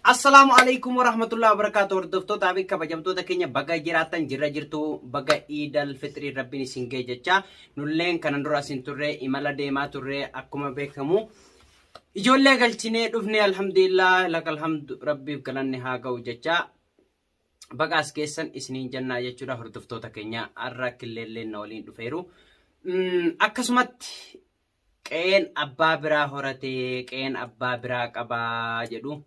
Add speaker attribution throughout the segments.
Speaker 1: Assalaamu alaikum warahmatullahi wabarakatuh. Hordoftootaa fi kabajamtoota keenya, baga jiraattan, jirra jirtu, baga Iidal Fixrii Rabbiin isin ga'e jecha. Nulleen kanan dura isin turre imala deemaa turre. Akkuma beekamu ijoollee galchinee dhufne. Alhamdulillah, lakal hamdu, Rabbiif galanni haa ga'u jecha, baga as geessan isiniin jennaa jechuudha. Hordoftoota keenya, har'a killeelleen na waliin dhufeeru. Akkasumatti qe'een abbaa biraa horatee, qe'een abbaa biraa qabaa jedhu.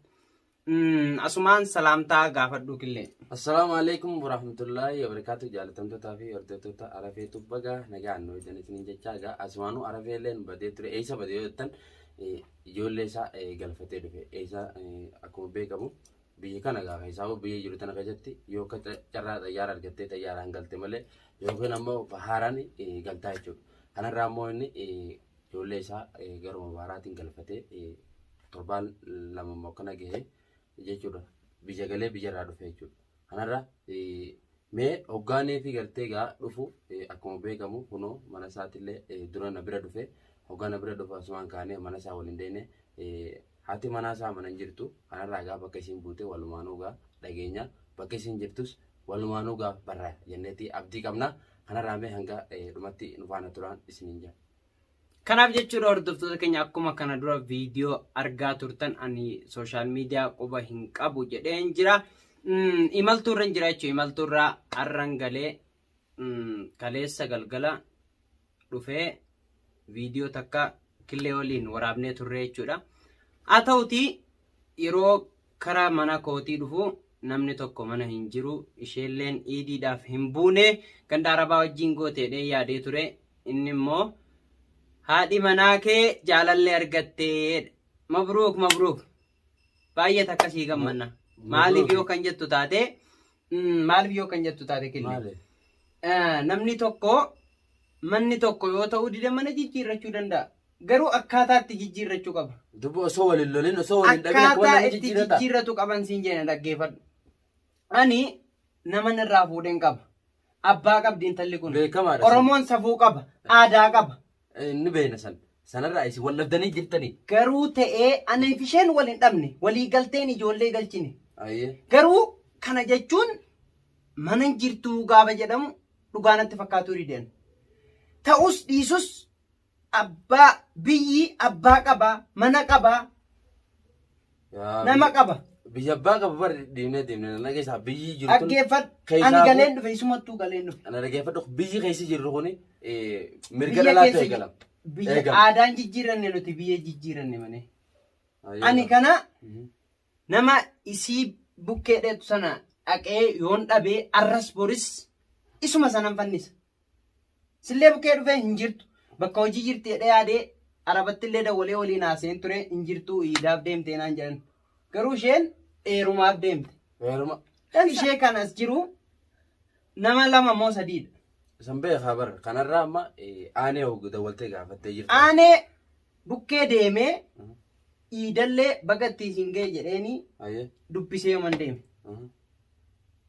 Speaker 1: Asumaan salaamtaa gaafadhuu, killee.
Speaker 2: Assalaamu alaikum warahmatullahi wabarakatuh. Jaalatamtootaa fi hordoftoota Arafeetu, baga nagaan nu hojjan isiniin jechaa. Egaa asumaanuu Arafee illeen badee ture. Eessa badee yoo jettan, ijoollee isaa galfatee dhufe. Eessa, akkuma beekamu biyya kana gaafa isaa biyya jiru tana keessatti yoo akka carraa xayyaara argattee xayyaaraan galte malee yookiin ammoo bahaaraan galtaa jechuudha. Kanarraa immoo inni ijoollee isaa garuma baharaatiin galfatee torbaan 2 immoo akkana gahee jechuudha. Biyya galee biyyarraa dhufe jechuudha. Kanarra mee hoggaanii fi gartee gaa dhufu, akkuma beekamu kunoo mana isaatillee dura na bira dhufe. Hoggaa na bira dhufu asumaan kaanee mana isaa waliin deemne. Haati manaa isaa mana hin jirtu. Kanarraa gaa bakka isiin buute walumaanuu gaa dhageenya. Bakka isiin jirtus walumaanuu gaa barra jenneeti abdii qabna. Kanarraa mee hanga dhumatti nu faana turaan isiniin jedha.
Speaker 1: Kanaaf jechuudha, hordoftoota keenya, akkuma kana dura viidiyoo argaa turtan ani social media quba hin qabu jedheen jira. Imaltuu irra hin jira jechuudha. Imaltuu irraa har'an galee kaleessa galgala dhufee viidiyoo takka killee waliin waraabnee turre jechuudha. Haa ta'utii yeroo karaa mana kootii dhufu namni tokko mana hin jiru. Isheelleen iidiidhaaf hin buune, ganda arabaa wajjin gooteedhee yaadee ture. Inni immoo haadhi manaa kee jaalallee argattee. Mabruuk, mabruuk, baay'ee takka sii gammanna. Maaliif yoo kan jettu taate, maaliif yoo kan jettu taate, killee.
Speaker 2: Maali?
Speaker 1: Namni tokko manni tokko yoo ta'uu dide mana jijjiirrachuu danda'a. Garuu akkaataa itti jijjiirrachuu qaba.
Speaker 2: Dubbi osoo waliin lolin, osoo waliin dhabin akkuma
Speaker 1: Akkaataa
Speaker 2: namni
Speaker 1: itti
Speaker 2: jijjiirrata.
Speaker 1: jijjiirratu qaban siin jedhe, dhaggeeffadhu. Ani naman irraa fuudheen qaba. Abbaa qabdi intalli kun.
Speaker 2: Beekamaadha.
Speaker 1: Oromoon safuu qaba. Aadaa qaba.
Speaker 2: Ni beekna san. Sanarraa isin wal dhabdanii jirtanii.
Speaker 1: Garuu ta'ee aniif isheen wal hin dhabne, walii galteen ijoollee galchine.
Speaker 2: Ayyee.
Speaker 1: Garuu kana jechuun mana hin jirtuu gaafa jedhamu dhugaa natti fakkaatuu dideen. Ta'us dhiisus abbaa biyyi abbaa qaba, mana qaba, nama qaba.
Speaker 2: Biyya abbaa qabu bar deemnee deemnee na keessaa biyyi jiru kun.
Speaker 1: Dhaggeeffadhu. Ani galeen dhufe, isumattuu galeen dhufe.
Speaker 2: Ana dhaggeeffadhu, biyyi keessa jirru kuni mirga
Speaker 1: Biyya
Speaker 2: dhalaatu
Speaker 1: keessa
Speaker 2: eegala.
Speaker 1: Biyya
Speaker 2: Eegama.
Speaker 1: aadaan jijjiiranne, nuti biyya jijjiiranne malee. Ani kana nama isii bukkee dheetu sana dhaqee yoon dhabee, arras boris isuma sanan fannisa. Sillee bukkee dhufee hin jirtu. Bakka hojii jirti jedhee yaadee arabatti illee dawwalee waliin haaseen ture, hin jirtu, iidaaf deemtee naan jedhan. Garuu isheen heerumaaf deemte.
Speaker 2: Heeruma.
Speaker 1: Kan ishee kan as jiru nama lama moo sadiidha.
Speaker 2: San beekaa bar kanarraa amma aanee hoggu dawwaltee gaafattee jirta.
Speaker 1: Aanee bukkee deemee iidallee baga itti isin ga'e jedheeni dubbisee yoman deeme.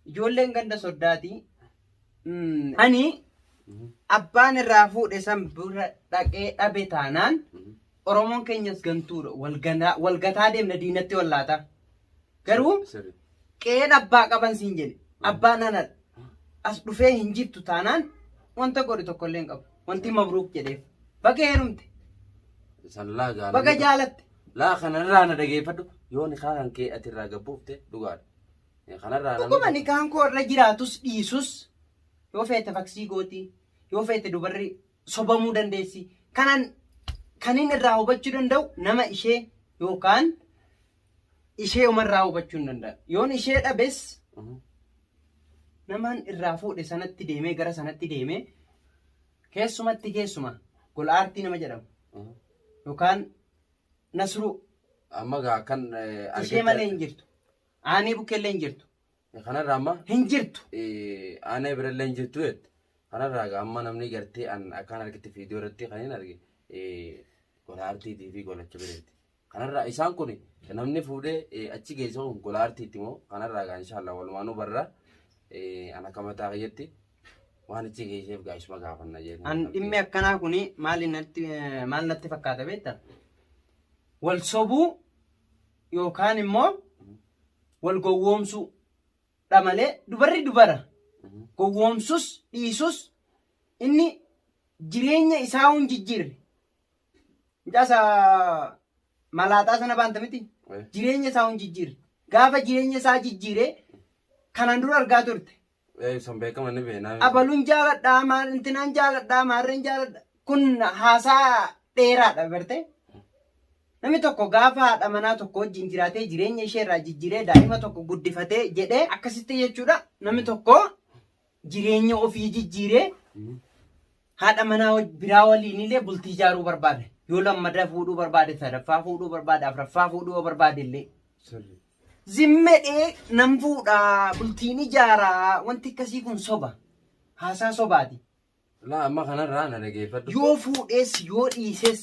Speaker 1: Ijoolleen ganda soddaati. Ani abbaan irraa fuudhe san bira dhaqee dhabe taanaan, Oromoon keenyas gantuudha. Wal gataa deemna, diinatti wallaataa. Garuu qe'een abbaa qaban siin jedhe. Abbaan anadha. As dhufee hin jirtu taanaan wanta godhu tokkollee hin qabu. Wanti mabruuk jedheef. Baga heerumte.
Speaker 2: San laa gaa.
Speaker 1: Baga jaalatte.
Speaker 2: Laa, kanarraa na dhageeffadhu, yoo nikaa kan kee ati irraa gabbuufte dhugaadha. Kanarraa namni
Speaker 1: Dhuguma nikaan koo irra jiraatus dhiisus, yoo feete faksii gooti, yoo feete dubarri sobamuu dandeessi. Kanan kanin irraa hubachuu danda'u nama ishee yookaan ishee umarraa hubachuu hin danda'a. Yoon ishee dhabes namaan irraa fuudhe sanatti deemee, gara sanatti deemee, keessumatti keessuma gola aartii nama jedhamu yookaan Nasruu.
Speaker 2: Amma gaa kan
Speaker 1: Ishee malee hin jirtu. Aanee bukkeellee hin jirtu.
Speaker 2: Kanarraa amma
Speaker 1: Hin jirtu.
Speaker 2: Aanee birallee hin jirtu jette. Kanarraa gaa amma namni gartee an akkaan argetti viidiyoo irratti kan hin arge gola aartiitii fi golacha bireeti. Kanarraa isaan kun namni fuudhee achi geesse kun gola aartiitti moo, kanarraa gaa inshaallah walumaanuu barra. An akka mataa kiyyatti waan achi geesseef gaa isuma gaafanna jedhee.
Speaker 1: An dhimmi akkanaa kuni maali natti, maal natti fakkaata beektaa? Wal sobuu yookaan immoo Wal gowwoomsuu dha malee dubarri dubara. Gowwoomsus dhiisus inni jireenya isaa hin jijjiirre. Mucaasa malaaxaa sana baanta miti. Jireenya isaa hin jijjiirre. Gaafa jireenya isaa jijjiire kanaan dura argaa turte.
Speaker 2: San beekama ni beekna.
Speaker 1: Abaluun jaaladhaa, maal intinaan jaaladhaa, maarreen jaaladha. Kun haasaa dheeraadha barte. Namni tokko gaafa haadha manaa tokko wajjin jiraatee jireenya ishee irraa jijjiiree daa'ima tokko guddifatee jedhee akkasitti jechuudha. Namni tokko jireenya ofii jijjiiree haadha manaa biraa waliin illee bultii ijaaruu barbaada. Yoo lammadaa fuudhuu barbaade, sadaffaa fuudhuu barbaade, afuraffaa fuudhuu yoo barbaade illee. Zimmedhee nan fuudhaa, bultiin ijaaraa, wanti akkasii kun soba. Haasaa sobaati.
Speaker 2: Laa amma kanarraa na dhageeffadhu.
Speaker 1: Yoo fuudhees yoo dhiises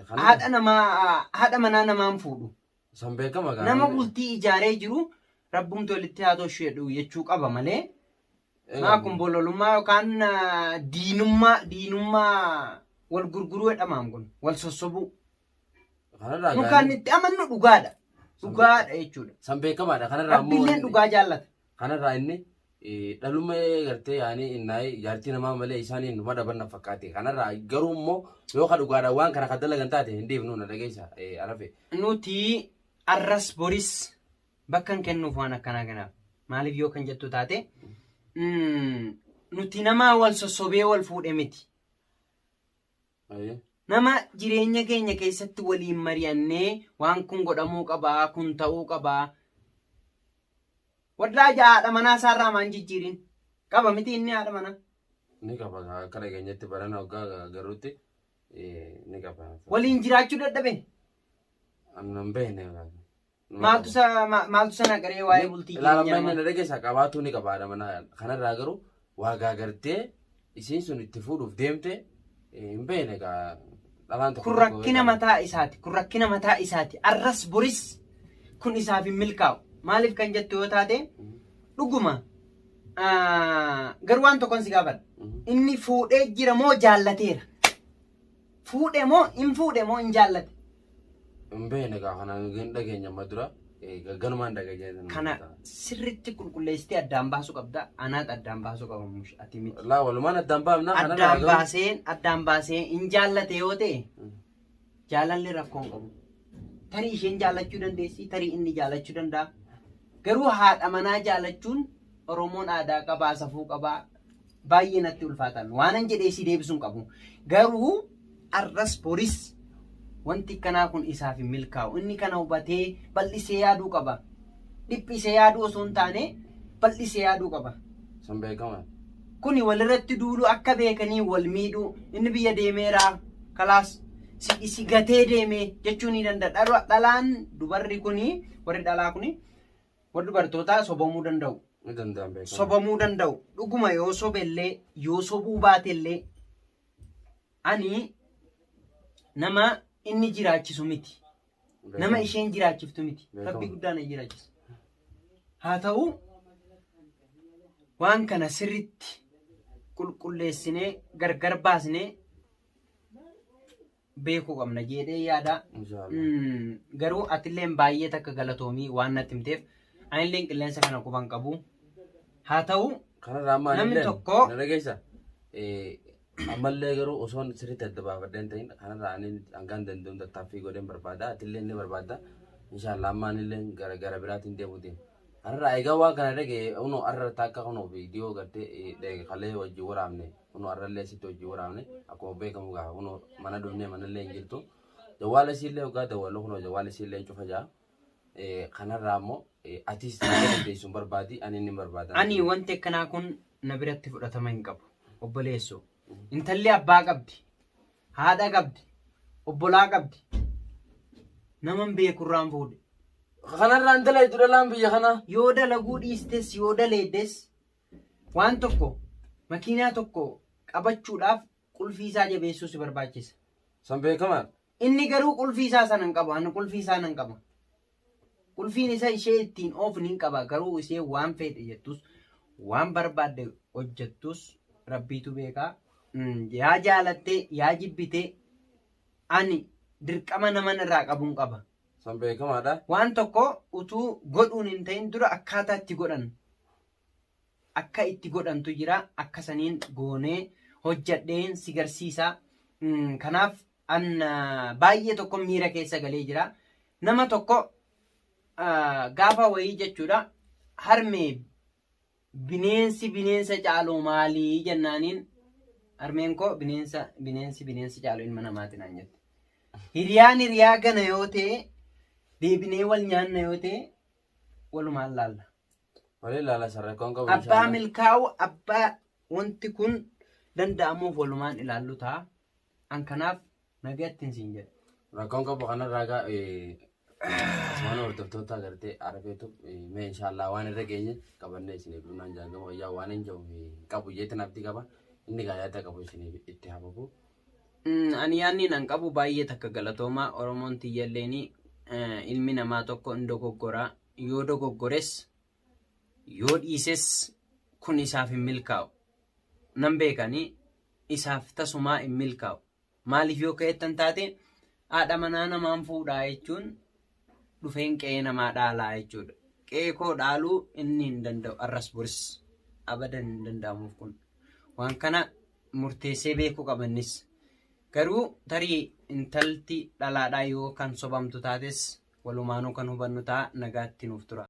Speaker 1: haadha namaa haadha manaa namaan fuudhu.
Speaker 2: San beekama gaa.
Speaker 1: Nama bultii ijaaree jiru rabbumti walitti haa tolchu jedhu jechuu qaba malee. Maa kun bololummaa yookaan diinummaa diinummaa wal gurguruu jedhamaam kun wal sossobuu.
Speaker 2: Kanarraa
Speaker 1: Nu kan itti amannu dhugaadha. Dhugaadha jechuudha.
Speaker 2: San beekamaadha. Kanarraa
Speaker 1: immoo Rabbiilleen dhugaa jaallata.
Speaker 2: Kanarraa inni dhaluma gartee yaani innaayee jaartii namaa malee isaanii numa dhaban na fakkaate. Kanarraa garuu immoo yoo ka dhugaadha waan kana ka dalagan taate hin dhiifnu na dhageessa Arafe.
Speaker 1: Nuti arras boris bakka hin kennuuf waan akkanaa kanaaf. Maaliif yoo kan jettu taate nuti nama wal sossobee wal fuudhe miti. Nama jireenya keenya keessatti waliin mari'annee waan kun godhamuu qabaa, kun ta'uu qabaa. Warraa ja'a haadha manaa isaarraa maan jijjiirin. Qaba miti inni haadha manaa.
Speaker 2: Ni qaba akka dhageenyetti barana waggaa garuutti ni qaba.
Speaker 1: Waliin jiraachuu dadhabe.
Speaker 2: Annan beekne.
Speaker 1: Maaltu sa maaltu sana garee waa'ee bultii
Speaker 2: jireenya Ilaalama inni na dhageessa qabaatuu ni qaba haadha manaa. Kanarraa garuu waa gaagartee isiin sun itti fuudhuuf deemte hin beekne egaa dhalaan tokko
Speaker 1: Kun rakkina mataa isaati. Kun rakkina mataa isaati. Arras boris kun isaaf hin milkaa'u. Maaliif kan jettu yoo taate dhuguma garuu waan tokkon si gaafadha. Inni fuudhee jira moo jaallateera? Fuudhe moo hin fuudhe moo hin jaallate?
Speaker 2: Hin beekne egaa kana hin dhageenya amma dura ganumaan dhageenya.
Speaker 1: Kana sirriitti qulqulleessitee addaan baasuu qabda. Anaat addaan baasuu qaba mush ati miti.
Speaker 2: Laa walumaan addaan baafna
Speaker 1: kana Addaan baaseen addaan baasee hin jaallate yoo ta'e jaalalli rakkoo hin qabu. Tarii isheen jaallachuu dandeessi, tarii inni jaallachuu danda'a. Garuu haadha manaa jaallachuun Oromoon aadaa qabaa, safuu qabaa baay'ee natti ulfaatan. Waanan jedhee si deebisuu hin qabu. Garuu arras boris wanti akkanaa kun isaaf hin milkaa'u. Inni kana hubatee bal'isee yaaduu qaba. Dhiphisee yaaduu osoo hin taane bal'isee yaaduu qaba.
Speaker 2: San beekama.
Speaker 1: Kuni walirratti duuluu akka beekanii wal miidhuu inni biyya deemeera kalaas si, si gatee deeme jechuu ni danda'a. Dhalaan dubarri kuni warri dhalaa kuni warri dubartootaa sobamuu danda'u.
Speaker 2: Ni danda'an beekama.
Speaker 1: Sobamuu danda'u. Dhuguma yoo sobellee yoo sobuu baatellee ani nama inni jiraachisu miti. Nama isheen jiraachiftu miti.
Speaker 2: Beekama.
Speaker 1: Rabbi guddaa na jiraachisa. Haa ta'u waan kana sirritti qulqulleessinee gargar baasnee beekuu qabna jedhee yaada.
Speaker 2: Inshallah.
Speaker 1: Garuu atilleen baay'ee takka galatoomii waan natti himteef anilleen qilleensa kana quban qabu. Haa ta'u
Speaker 2: Kanarraa amma
Speaker 1: Namni
Speaker 2: anilleen
Speaker 1: tokko-
Speaker 2: na dhageessa. Ammallee garuu osoon sirriitti adda baafadhee hin ta'in kanarraa ani hangaan danda'uun tattaaffii godheen barbaada. Atillee ni barbaadda. Inshaallah amma anillee gara gara biraatiin deemuu deema. Kanarraa egaa waan kana dhagee kunoo arra takka kunoo viidiyoo gartee dhage kalee wajjin waraabne kunoo arrallee sitti wajjin waraabne akkuma beekamu gaa kunoo mana dhufnee manallee hin jirtu. Jawwaala isiillee hoggaa dawwallu kunoo jawwaala isiillee hin cufa jaa. Kanarraa immoo atis na dandeessu hin barbaadi ani ni barbaada.
Speaker 1: Ani wanti akkanaa kun na biratti fudhatama hin qabu. Obboleessoo. Intalli abbaa qabdi. Haadha qabdi. Obbolaa qabdi. Naman beekurraan fuudhe.
Speaker 2: Kanarraa hin dalaytu dhalaan biyya kanaa.
Speaker 1: Yoo dalaguu dhiistes yoo daleeddes waan tokko makiinaa tokko qabachuudhaaf qulfii isaa jabeessuu si barbaachisa.
Speaker 2: San beekamaa.
Speaker 1: Inni garuu qulfii isaa sana hin qabu. Ani qulfii isaa nan qaba. Qulfiin isa ishee ittiin oofu nin qaba. Garuu ishee waan feete jettus waan barbaadde hojjettus rabbiitu beeka. Yaa jaalattee yaa jibbitee ani dirqama naman irraa qabuun qaba.
Speaker 2: San beekamaadha.
Speaker 1: Waan tokko utuu godhuun hin ta'in dura akkaataa itti godhan akka itti godhantu jira. Akka saniin goonee hojjadheen si garsiisa. Kanaaf an baay'ee tokko miira keessa galee jira. Nama tokko gaafa wayii jechuudha harmee bineensi bineensa caalu maalii jennaaniin harmeen koo bineensa bineensi bineensa caalu ilma namaati naan jette. Hiriyaan hiriyaa gana yoo ta'e deebinee wal nyaanna yoo ta'e walumaan laalla.
Speaker 2: Walii laala sarrakkoon qabu.
Speaker 1: Abbaa milkaa'u abbaa wanti kun danda'amuuf walumaan ilaallu ta'a. An kanaaf nagaatti siin jedha.
Speaker 2: Rakkoon qabu kanarraa gaa asumaan hordoftoota agartee arafeetu mee inshaallah waan irra geenye qabannee isiniif dhumnaan jaangama wayyaa waan hin jiru qabu jeetin abdii qaba inni gaa yaada qabu isiniif itti hafufu.
Speaker 1: Ani yaadni nan qabu baay'ee takka galatoomaa Oromoon tiyyalleeni ilmi namaa tokko hin dogoggora yoo dogoggores yoo dhiises kun isaaf hin milkaa'u. Nan beekanii isaaf tasumaa hin milkaa'u. Maaliif yoo ka'ettan taate haadha manaa namaan fuudhaa jechuun dhufeen qe'ee namaa dhaalaa jechuudha. Qe'ee koo dhaaluu inni hin danda'u arras boris abadan hin danda'amuuf kun. Waan kana murteessee beekuu qaba innis. Garuu tarii intalti dhalaadhaa yoo kan sobamtu taates walumaanuu kan hubannu ta'a nagaatti nuuf tura.